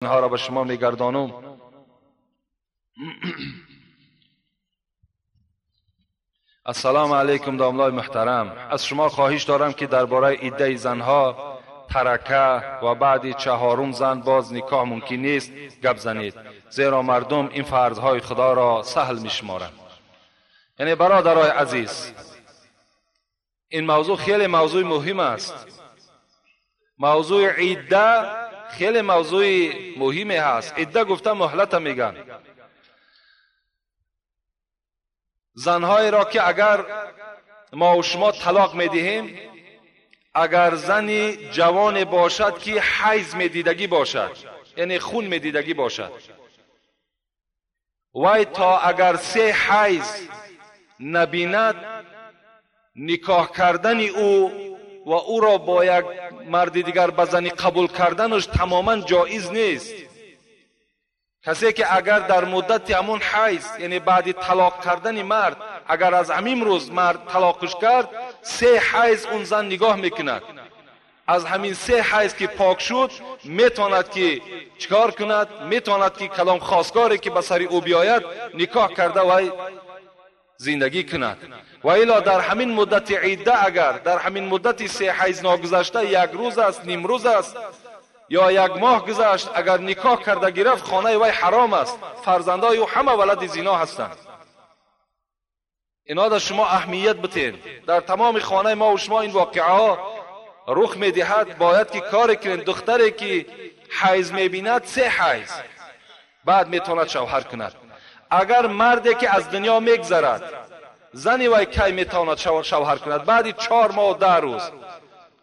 اینها را به شما میگردانم. السلام علیکم داملای محترم، از شما خواهش دارم که درباره عده زنها، ترکه و بعد چهارم زن باز نکاح ممکن نیست گپ زنید، زیرا مردم این فرضهای خدا را سهل میشمارند. یعنی برادرای عزیز، این موضوع خیلی موضوع مهم است. موضوع عده خیلی موضوع مهمی هست. عده گفته مهلت میگن. زنهایی را که اگر ما و شما طلاق میدهیم، اگر زنی جوان باشد که حیض میدیدگی باشد، یعنی خون میدیدگی باشد، وی تا اگر 3 حیض نبیند، نکاح کردن او و او را با یک مرد دیگر به زنی قبول کردنش تماما جایز نیست. کسی که اگر در مدت همون حیض، یعنی بعد طلاق کردن مرد، اگر از همین روز مرد طلاقش کرد، 3 حیض اون زن نگاه میکند. از همین 3 حیض که پاک شد، میتواند که چیکار کند؟ میتواند که کلام خواستگاری که به سر او بیاید نکاح کرده و زندگی کند. و الا در همین مدت عده، اگر در همین مدت 3 حیض ناگذشته، 1 روز است، نیم روز است یا 1 ماه گذشت، اگر نکاح کرده گرفت، خانه وی حرام است، فرزندای او همه ولد زنا هستند. اینا در شما اهمیت بتین. در تمام خانه ما و شما این واقعه ها رخ میدهد. باید که کار کنین. دختری که حیض میبیند 3 حیض بعد میتواند شوهر کند. اگر مردی که از دنیا میگذرد، زنی وی کی میتواند شوهر کند؟ بعد 4 ماه و 10 روز.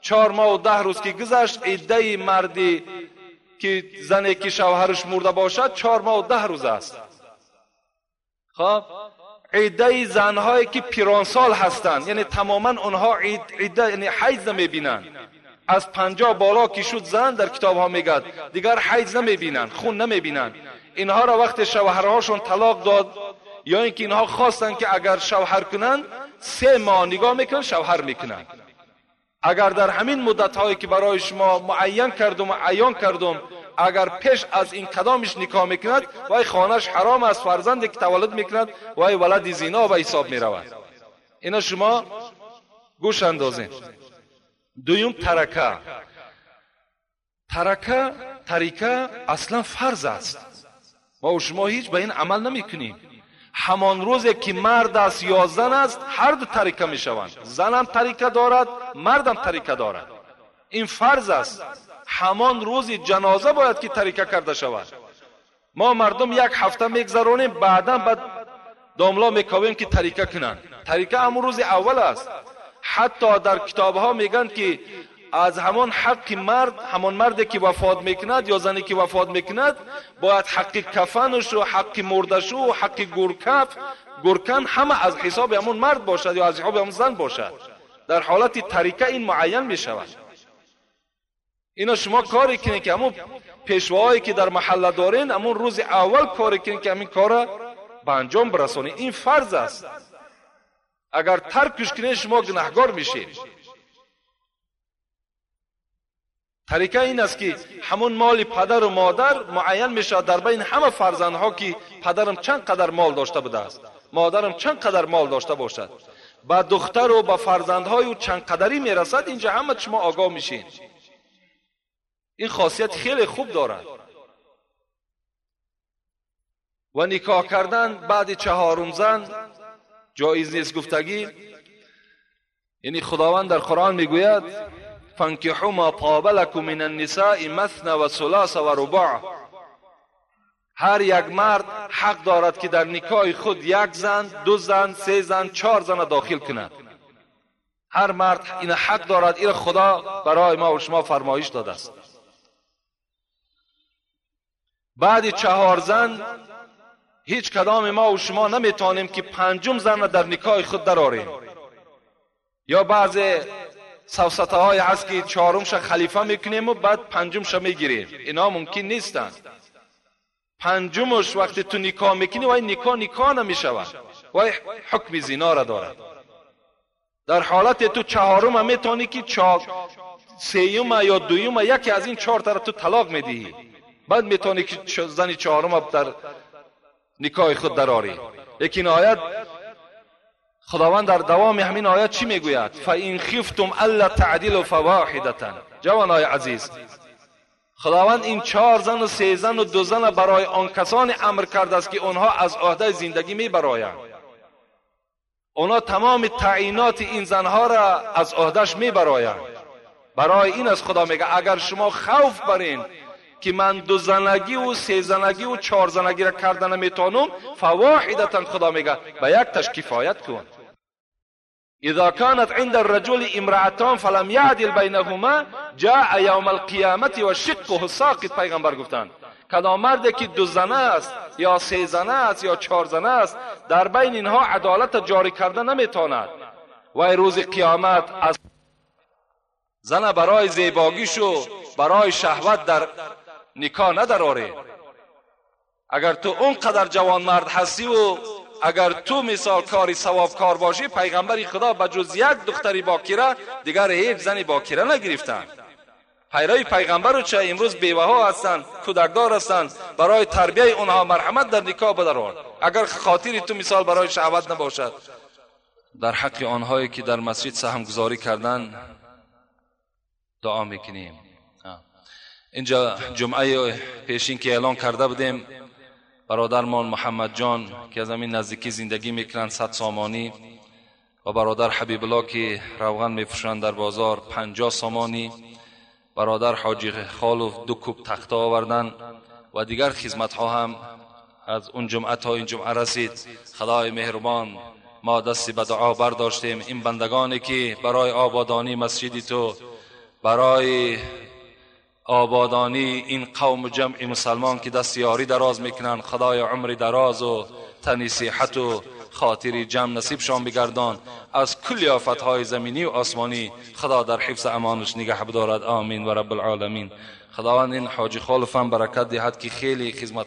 4 ماه و 10 روز که گذشت، عده مردی که زنی که شوهرش مرده باشد 4 ماه و 10 روز است. خب عده زنهایی که پیرانسال هستند، یعنی تماما آنها عده یعنی حیض نمیبینند. از 50 بالا که شد زن، در کتاب ها میگد دیگر حیض نمیبینند، خون نمیبینند. اینها را وقت شوهرهاشون طلاق داد یا اینکه اینها خواستند که اگر شوهر کنند، 3 ماه نگاه میکنن، شوهر میکنند. اگر در همین مدت هایی که برای شما معین کردم و عیان کردم، اگر پیش از این کدامش نکاح میکند، وای خانهش حرام است، فرزندی که تولد میکند وای ولد زنا به حساب میرود. اینا شما گوش اندازین. دویم ترکه. ترکه تریکه اصلا فرض است. ما و شما هیچ به این عمل نمیکنیم. همان روزی که مرد است یا زن است، هر دو تریکه میشوند. زن هم تریکه دارد، مرد هم تریکه دارد. این فرض است. همان روزی جنازه باید که تریکه کرده شود. ما مردم 1 هفته میگذرانیم، بعدا بعد داملا میکاویم که تریکه کنند. تریکه همون روز اول است. حتی در کتاب ها میگن که از همان حق مرد، همان مردی که وفات میکند یا زنی که وفات میکند، باید حق کفنش و حق مردش و حق گورکن همه از حساب همون مرد باشد یا از حساب همون زن باشد. در حالت تریکه این معین میشود. اینا شما کاری کنید که همون پیشواهایی که در محله دارین، همون روز اول کاری کنید که همین کار به انجام برسونید. این فرض است. اگر ترکش کنید شما گناهگار میشید. طریقه این است که همون مال پدر و مادر معین میشود در بین همه فرزندها که پدرم چند قدر مال داشته بوده است، مادرم چند قدر مال داشته باشد، به دختر و به فرزندهای او چند قدری میرسد. اینجا همه شما آگاه میشین. این خاصیت خیلی خوب دارد. و نکاح کردن بعد 4 زن جایز نیست گفتگی. یعنی خداوند در قرآن میگوید فانکحوا ما طاب لکم من النساء مثنی و ثلاث و رباع. هر یک مرد حق دارد که در نکاح خود 1 زن، 2 زن، 3 زن، 4 زن داخل کند. هر مرد این حق دارد. این خدا برای ما و شما فرمایش داده است. بعد 4 زن هیچ کدام ما و شما نمیتوانیم که 5 زن را در نکاح خود درآریم. یا بعض سفسطه های هست که 4 خلیفه میکنیم و بعد 5 میگیریم. اینا ممکن نیستند. 5 وقتی تو نکاح میکنی، وای نکاح نمیشود، وای حکم زنا را دارد. در حالت تو 4 میتونی که 3 یا 2 یکی از این 4 تا را تو طلاق میدهی. بعد میتونی که زن چهارم در نکاح خود دراری. لیکن آیت خداوند در دوام همین آیت چی میگوید؟ فَإِنْ خِفْتُمْ أَلَّا تَعْدِلُوا فَوَاحِدَةً. جوانای عزیز، خداوند این 4 زن و 3 زن و 2 زن برای آن کسانی امر کرده است که آنها از عهده زندگی میبرایند. آنها تمام تعیینات این زنها را از عهدهش میبرایند. برای این از خدا میگه اگر شما خوف برین که من 2 زنگی و 3 زنگی و 4 زنگی را کرده نمیتونم، فواحدتا، خدا میگه به یک تش کفایت کن. اذا كانت عند الرجل امرأتان فلم يعدل بينهما جاء يوم القیامت و شقه ساقط. پیغمبر گفتند کدام مردی که 2 زنه است یا 3 زنه است یا 4 زنه است، در بین اینها عدالت جاری کرده نمیتواند و روز قیامت از زن برای زیباگیش و برای شهوت در نکاح ندراره. اگر تو اونقدر جوان مرد هستی و اگر تو مثال کاری ثواب کار باشی، پیغمبر خدا بجز یک دختری باکره دیگر هیچ زنی باکره نگرفتند. پیروی پیغمبر رو چه امروز بیوه ها هستند، کودکدار هستند، برای تربیه اونها مرحمت در نکاح بدران. اگر خاطری تو مثال برای شهوت نباشد. در حق آنهایی که در مسجد سهمگذاری کردن دعا میکنیم. اینجا جمعه پیشین که اعلان کرده بودیم، برادرمان محمد جان که از همین نزدیکی زندگی میکنند 100 سامانی، و برادر حبیب الله که روغن میفروشند در بازار 50 سامانی، برادر حاجی خالف 2 کوب تخته آوردن و دیگر خدمت ها هم از اون جمعه تا این جمعه رسید. خدای مهربان، ما دستی به دعا برداشتیم. این بندگانی که برای آبادانی مسجدی تو، برای آبادانی این قوم جمع مسلمان که دست یاری دراز میکنن، خدای عمر دراز و تنی صحت و خاطری جمع نصیبشان بگردان. از کل آفتهای زمینی و آسمانی خدا در حفظ امانش نگه بدارد. آمین و رب العالمین. خداوند این حاجی خالف هم برکت دهد که خیلی خدمت